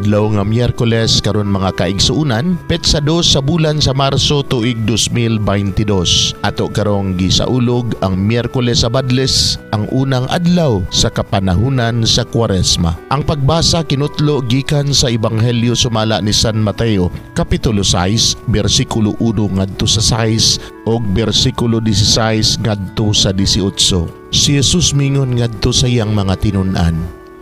Adlaw nga Miyerkules karon, mga kaigsuonan, petsa 2 sa bulan sa Marso, tuig 2022. Ato karong gisaulog ang Miyerkules sa Badles, ang unang adlaw sa kapanahunan sa Kwaresma. Ang pagbasa kinutlo gikan sa Ebanghelyo sumala ni San Mateo, kapitulo 6, bersikulo 1 ngadto sa 6 ug bersikulo 16 ngadto sa 18. Si Jesus mingon ngadto sa iyang mga tinun-an,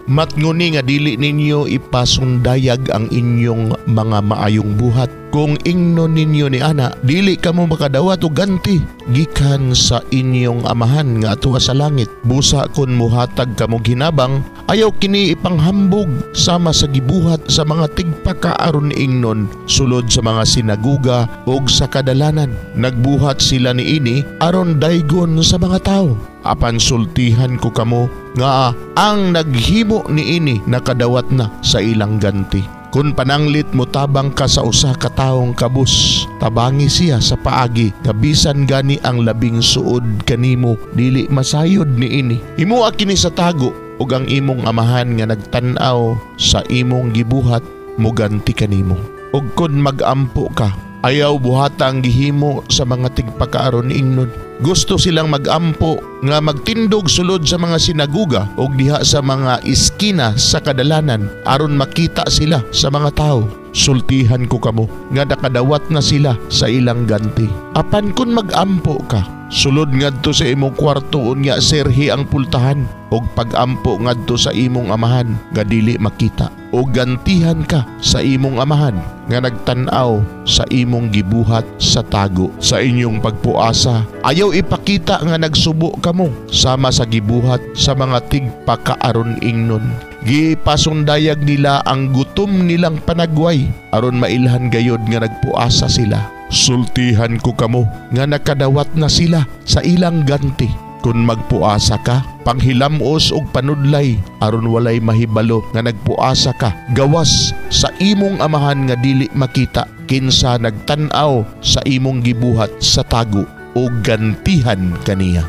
"Matnguni nga dili ninyo ipasundayag ang inyong mga maayong buhat. Kung ingnon ninyo ni ana, dili kamo makadawat og ganti gikan sa inyong Amahan nga atua sa langit. Busa kon muhatag kamo hinabang, ayaw kini ipanghambog sama sa gibuhat sa mga tigpakaaron ingnon sulod sa mga sinaguga ug sa kadalanan. Nagbuhat sila niini aron daygon sa mga tawo. Apan sultihan ko kamo nga ang naghimo niini nakadawat na sa ilang ganti. Kung pananglit motabang ka sa usa ka taong kabus, tabangi siya sa paagi nga bisan gani ang labing suod kanimo dili masayod niini. Himoa kini sa tago ug ang imong Amahan nga nagtan-aw sa imong gibuhat muganti kanimo. Ug kun magampo ka, ayaw buhata ang gihimo sa mga tigpakaaron ingnon. Gusto silang magampo nga magtindog sulod sa mga sinaguga o diha sa mga iskina sa kadalanan aron makita sila sa mga tao. Sultihan ko kamo nga nakadawat na sila sa ilang ganti. Apan kun magampo ka, sulod ngadto sa imong kwarto, unya serhi ang pultahan ug pagampo ngadto sa imong Amahan nga dili makita, o gantihan ka sa imong Amahan nga nagtan-aw sa imong gibuhat sa tago. Sa inyong pagpuasa, ayaw ipakita nga nagsubo kamo sama sa gibuhat sa mga tigpakaaron ingnon. Gipasundayag nila ang gutom nilang panagway aron mailhan gayod nga nagpuasa sila. Sultihan ko kamo nga nakadawat na sila sa ilang ganti. Kung magpuasa ka, panghilamos og panudlay aron walay mahibalo nga nagpuasa ka gawas sa imong Amahan nga dili makita, kinsa nagtan-aw sa imong gibuhat sa tago o gantihan kaniya."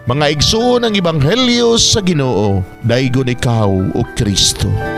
Mga igsoon, ang ebanghelyo sa Ginoo. Daygon ikaw, o Kristo.